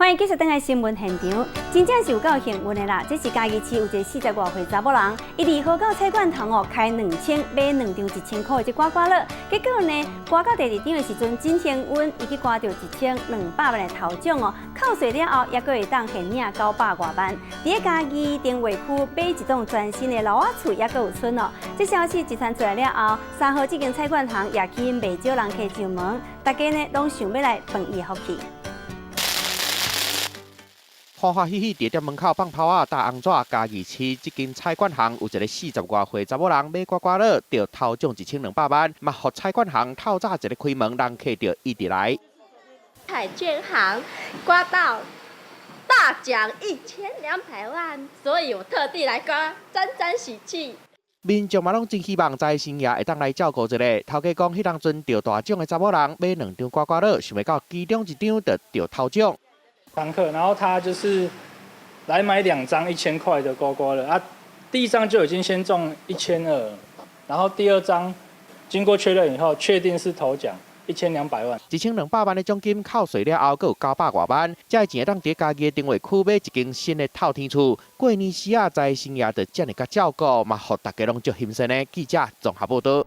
歡迎繼續轉來新聞現場，真正是有夠幸運的啦！這是嘉義市有一个40外歲查某人，伊佇河口彩券行哦開2000買兩張1000箍的這刮刮樂，結果呢刮到第二張的時陣真幸運，伊去刮著1200萬的頭獎哦，扣稅了後，猶閣會當現領900外萬。佇咧嘉義定位區買一棟全新的樓仔厝，猶閣有賰哦。這消息一傳出來了後，三和這間彩券行也吸引袂少人客上門，大家呢攏想欲來分伊的福氣。歡歡喜喜佇店門口放炮仔、搭紅紙。嘉義市這間彩券行有一个40外歲查某人買刮刮樂，著頭獎1200萬，嘛予彩券行透早一个開門，人客就一直來。彩券行刮到大獎1200萬，所以我特地來刮，沾沾喜氣。民眾嘛攏真希望財神爺會當來照顧一下。頭家講，彼當陣著大獎的查某人買兩張刮刮樂，想袂到其中一張就著頭獎。常客，然後他就是來買兩張1000塊的刮刮樂啊，第一張就已經先中1200，然後第二張經過確認以後，確定是頭獎1200萬。1200萬的獎金扣稅了後，閣有900外萬，這个錢會當佇嘉義的定位區買一間新的透天厝。過年時啊，財神爺就遮爾佮照顧，嘛予大家攏足欣羨的。記者綜合報道。